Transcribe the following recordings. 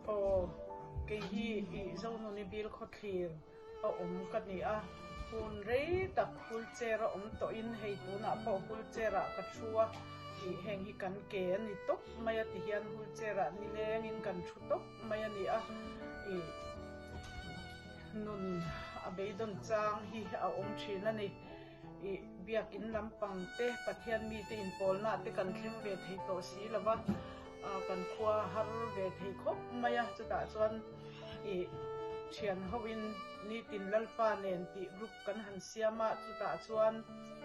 Aw, kei hi i Zonuni bil khawthlir a awm ka ni a, hun rei tak wheelchair a awm tawhin hei tunah pawh wheelchair ah ka thu a, ih heng hi kan ke a ni tawp mai a ti hian wheelchair ah nilengin kan thu tawp mai a ni a, ih nun a beidawn chang hi a awm thin a ni. Ih biakin lampang te Pathian mite inpawlna te kan thleng ve thei tawh si lo va, kan khua har ve thei khawp mai a, chutah chuan ih thian hoin nitin Lalpa nen tih group kan han siam a, chutah chuan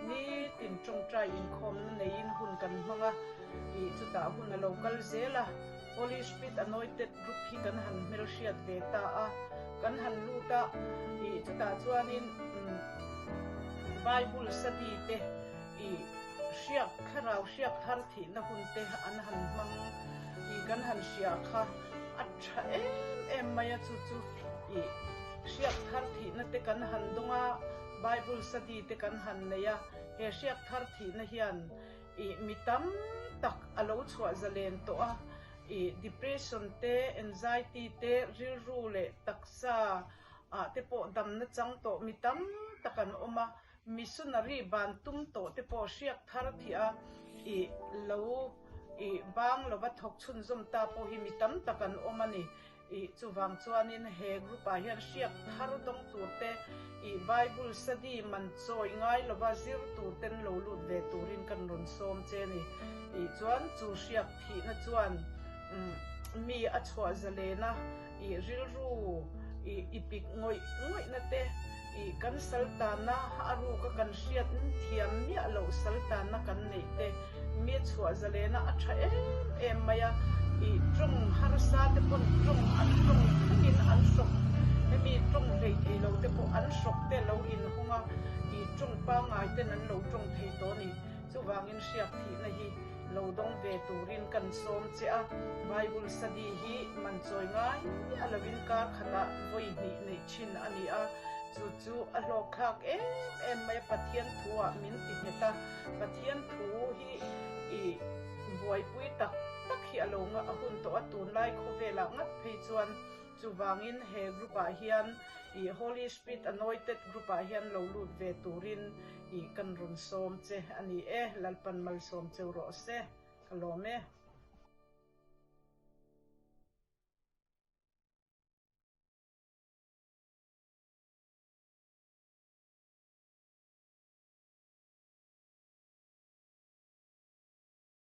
nitin tawngtai inkhawmna neiin hun kan hmang a, ih chutah hun a lo kal zel a, Holy Spirit Anointed group hi kan han hmelhriat ve ta a, kan han lut a, ih chutah chuanin Bible study te ih hriak thlarau hriak thar thihna hun te an han hmang ih kan han hria kha a tha em em mai a, chu chu ih hriak thar thihna te kan han dawng a, Bible study te kan han nei a, he hriak thar thihna hian Ih mi tam tak a lo chhuah zalen tawh a, ih depression te, anxiety te, rilru leh taksa ah te pawh damna chang tawh mi tam tak an awm a, missionary ban tum tawh te pawh hriak thar thih a, ih lo ih bang lova thawk chhunzawm ta pawh hi mi tam tak an awm a ni. Ih chuvang chuanin he group ah hian hriak thar dawng tur te, ih Bible study man chawi ngai lova zir tur ten lo lut ve turin kan rawn sawm che ni. Ih chuan chu hriak thihna chuan mi a chhuah zalen a, ih rilru ih i pik ngawih ngawihna te, ih kan saltana a ruka kan hriat thiam miah loh saltana kan neih te, Mi chhuah zalena a tha em em mai a, ih tawng harsa te pawn tawng an tawng thlengin an hrawk, hemi tawng hlei thei lo te pawh an hrawk te lo inhawng a, ih tawng pangngai ten an lo tawng thei tawh a ni. Chuvangin hriak thihna hi lo dawng ve turin kan sawm che a, Bible study hi man chawi ngai miah lovin kar khatah vawi hnih neih thin a ni a, chu chu a hlawkthlak em em mai a, Pathian thuah min ti nghet a. Pathian thu hi i buaipui tak tak hi a lo nga a hun tawh a, tunlai khawvelah ngat phei chuan chuvangin he group ah hian i Holy Spirit Anointed group ah hian lo lut ve turin i kan rawn sawm che a ni e, Lalpan malsawm cheu rawh se, ka lawm e.